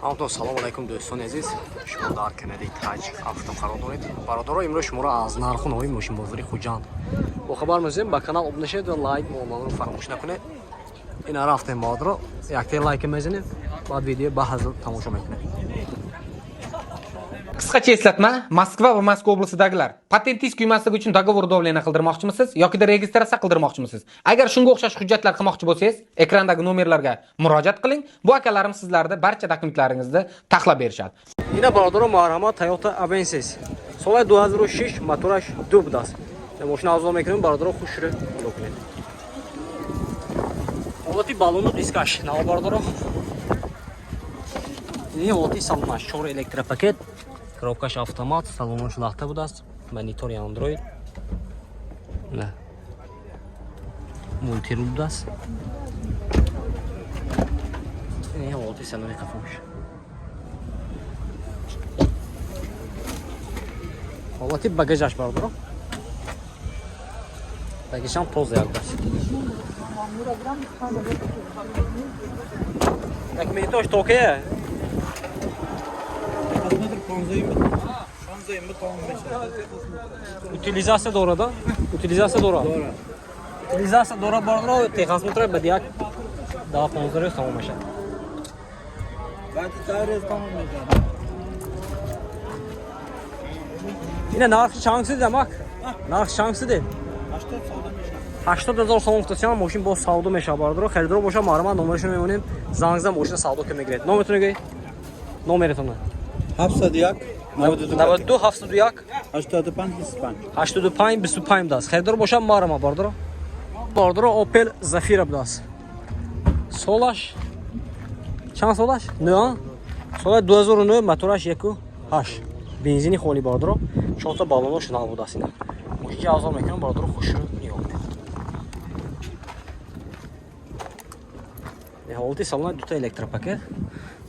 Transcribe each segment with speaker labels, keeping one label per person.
Speaker 1: Ҳамтон салом алайкум, дӯстони азиз. Шумо дар канали Таҷ Авто қарор доред. Бародаро, имрӯз шуморо аз нарху навои мошинбозори Хуҷанд бохабар мезем. Ба канал обуна шавед ва лайк монданро фаромӯш накунед. Ина рафтем, бародаро, якте лайка мезанем, баъд видео ба ҳазр тамошо мекунем.
Speaker 2: Qisqacha eslatma: Moskva va Moskva oblastиdagilar, patentingiz kuymasligi uchun договор давления qildirmoqchimisiz yokida registratsiya qildirmoqchimisiz? Agar shunga o'xshash hujjatlar qilmoqchi bo'lsangiz, ekrandagi nomerlarga murojaat qiling. Bu akalarim sizlarni barcha dokumentlaringizni taxlab berishadi.
Speaker 1: Ина, бародаро, марҳамат, Toyota Avensis, соли 2006, мотораш ду будааст. Мошина авзол мекунем, бародаро, хушрӯ нигоҳ кунед. Ҳолати баллону дискаш нав, бародаро. Ин ҳолати салонаш: чор электропакет, коробкаш автомат, салонаш лахта будааст, монитори Android, на мультирул будааст. Ин ҳолати салони қафош, ҳолати багажаш, бародаро, багажам тоза як будааст. Документош токая. Утилизация дорада? Утилизация дора? Утилизация дора, бародаро, техосмотр ба як 10-15 рӯз тамом мешавад.
Speaker 3: Баъди 10 рӯз тамом мешавад.
Speaker 1: Ина нархи чанд шуд, амак? Нархи чанд шуд?
Speaker 3: 80 савдо мешавад.
Speaker 1: 80 000 сомон гуфтасиам, мошин боз савдо мешавад, бародаро. Харидор боша, марҳамат, номерашро мемонем, занг зан, мошина савдо ки мегиред. Номертон гӯй? Номератон.
Speaker 3: 701 92
Speaker 1: 92 701
Speaker 3: 85 25.
Speaker 1: 85 25 будааст. Харидор боша, марҳамат, бародаро. Бародаро, Opel Zafira будааст. Солаш чанд солаш? 9. Соли 2009, мотораш 1.8. Бензини холи, бародаро. Чорта баллонош нав будааст ина. Мошинча авзол мекунам, бародаро, хушрӯ нигоҳ кунед. Ҳолати салона: дута электропакет,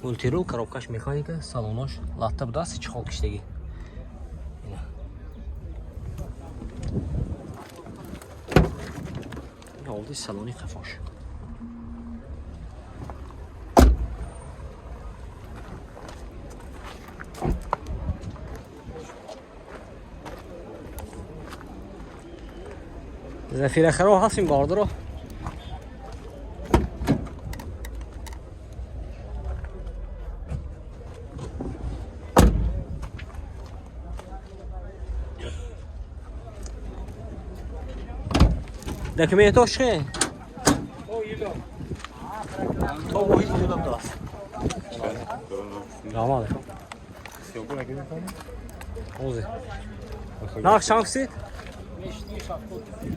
Speaker 1: мультирул, коробкаш механика, салонош латта будааст, чехол киштагӣ. Ина. Ҳолати салони қафош. Зафирахаро ҳастем, бародаро. Документош чӣ? То моҳи июл будааст. Салом алейкум. Озе. Нарх чанд шуд?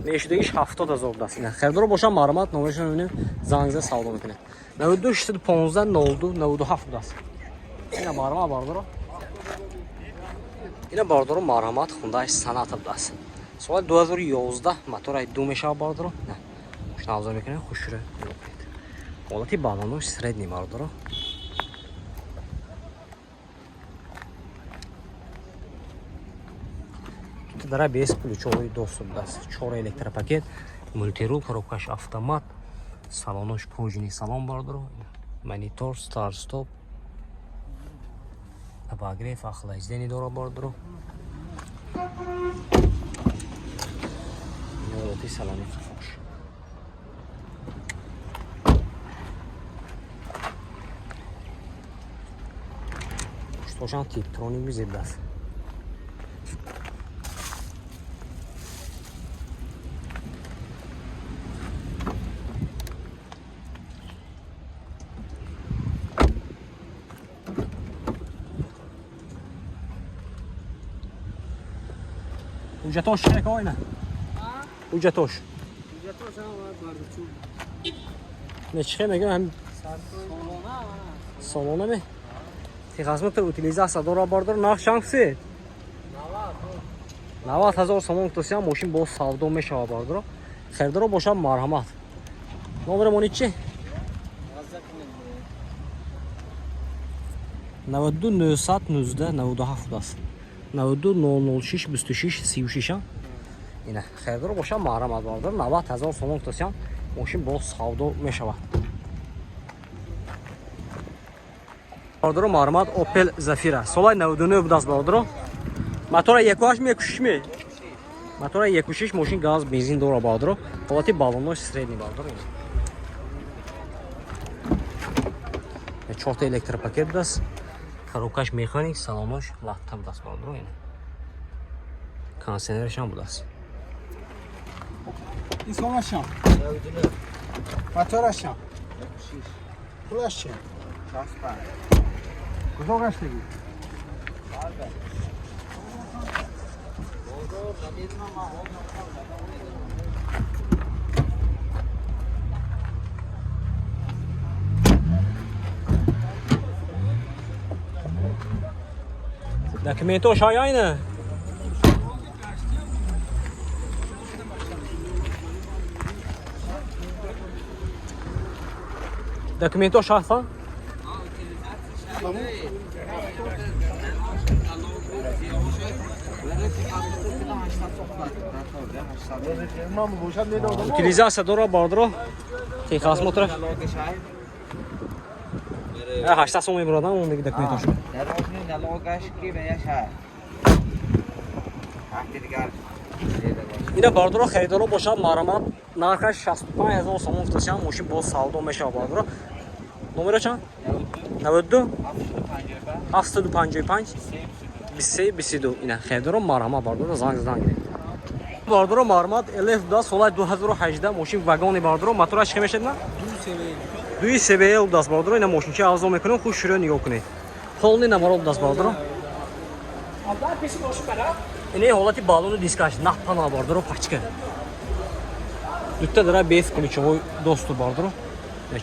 Speaker 1: Мешудагиш 70 000 будааст. Ина харидоро боша, марҳамат, номерашро мебинем, занг зад, савдо мекунем. 92 615 02 97 будааст. Ина марҳамат, бародаро. Ина, бародаро, марҳамат, Hyundai Sonata будааст. Соли 2011, мотораи ду мешавад, бародаро. На. Мошина авзор мекунем, хушрӯ нигоҳ кунед. Ҳолати баллонош средний, бародаро. Дара без ключовой доступ будааст. Чор электропакет, мультирул, коробкаш автомат, салонош кожаный салон, бародаро, монитор, старт стоп, обогрев, охлаждение дора, бародаро. Ҳолати салони қафош. Пуштошам типтроник зебдаст. Ҳуҷҷатош чӣ ина? Ҳуҷҷатош. Не чӣ мегӯям, ҳам солона ме? Техосмотр, утилизация дора, бардор, нарх чанд шуд? 90 ҳазор сомон гуфтасиам, мошин боз савдо мешавад, бардоро. Харидоро бошад, марҳамат. Номери мони чӣ? 92 919 97 будааст. 92 006 26 36. Ина харидоро бошад, марҳамат, бардор, 90 ҳазор сомон гуфтасиам, мошин боз савдо мешавад. Бародаро, марҳамат, Opel Zafira. Солаи 99 будааст, бародаро. Мотора 1.8 ми 1.6 ми? Мотора 1.6, мошин газ, бензин дора, бародаро. Ҳолати баллонош средний, бародаро. Чорта электропакет будааст. Коробкаш механик, салонош латта будааст, бародаро. Кондиционераш ҳам будааст.
Speaker 3: Ин солашам. Моторашам. Пулаш чи? Куҷо гаштагӣ?
Speaker 1: Документош ҳаяйна? Документош ҳастан? Утилизация дора, бародаро. Техосмотр. 800 сом мебурадам, он диги документош. Ина, бародаро, харидоро бошад, марҳамат, нархаш 65 ҳазор сомон гуфтасиам, мошин боз савдо мешавад, бародаро. Номеро чанд? 92 755 23 22. Ина, харидоро, марҳамат, бародаро, занг задан гиред. Бародаро, марҳамат, LF да, солаи 2018, мошин вагони, бародаро, мотораш чӣ мешавад на? Дуи CVL будааст, бародаро. Ина, мошинча авзо мекунем, хуш шуро нигоҳ кунед. Полный номеро будааст, бародаро. Ина, ҳолати баллону дискаш наппана, бародаро, пачка. Дутта дара без ключевой доступ, бародаро.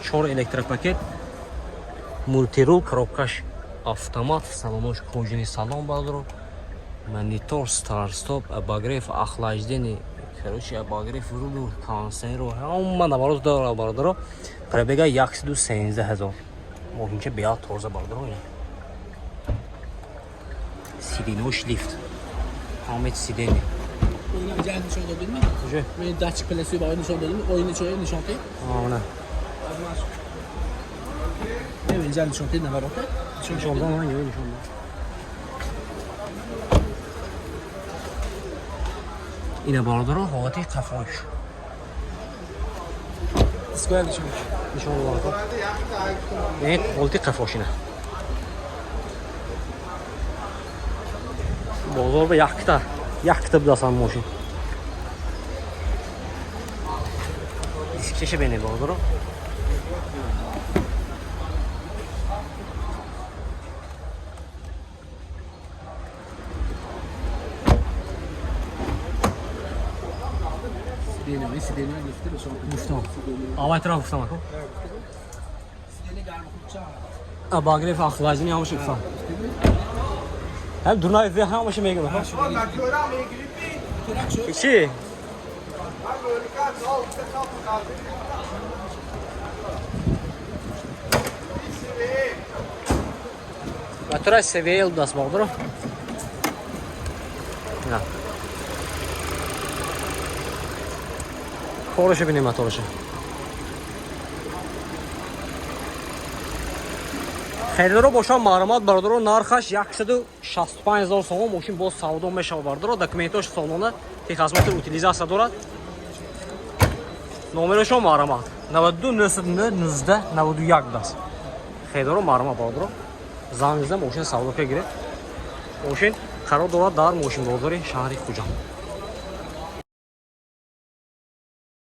Speaker 1: Чор электропакет, мультирул, коробкаш автомат, салонош кожаный салон, бародаро. Монитор, старт-стоп, обогрев, охлаждение, короче, обогрев рулу, кондиционеру, ҳама наворот дора, бародаро. Пробега 113 ҳазор. Мошинча беҳад тоза, бародаро. Ина. Сиденош лифт. Память сиденья.
Speaker 4: Оина нишон додем.
Speaker 1: Уже?
Speaker 4: Мен датчик плюси ба нишон додем. Оина чой нишон дод.
Speaker 1: А,
Speaker 4: Не, инҷа нишон дод наворота.
Speaker 1: Нишон дод, нишон дод. Ина, бародаро, ҳолати қафош.
Speaker 4: Дискоя нишон.
Speaker 1: Нишон дод. Яъне ҳолати қафош ина. Бозор ба якта, якта будасан мошин. Дискчаша бене, бародаро.
Speaker 4: Сиденье, сиденье лифти нишон.
Speaker 1: Гуфтам. Аввал тараф гуфтам, ако.
Speaker 4: Сиденье гарм хубча.
Speaker 1: Обогрев, охлаждение ҳамаша гуфтам. Ҳам дурнай ҳамаша мегӯям. Чӣ? Мотора CVL будааст, бародаро. На. Кораша бинем, мотораша. Харидоро бошам, марҳамат, бародаро, нархаш 165 ҳазор сомон, мошин боз савдо мешавад, бародаро. Документош солона, техосмотр, утилизация дорад. Номерошон, марҳамат, 92 909 19 91 будааст. Харидоро, марҳамат, бародаро, занг зада мошин савдо гиред. Мошин қарор дорад дар мошинбозори шаҳри Хуҷанд.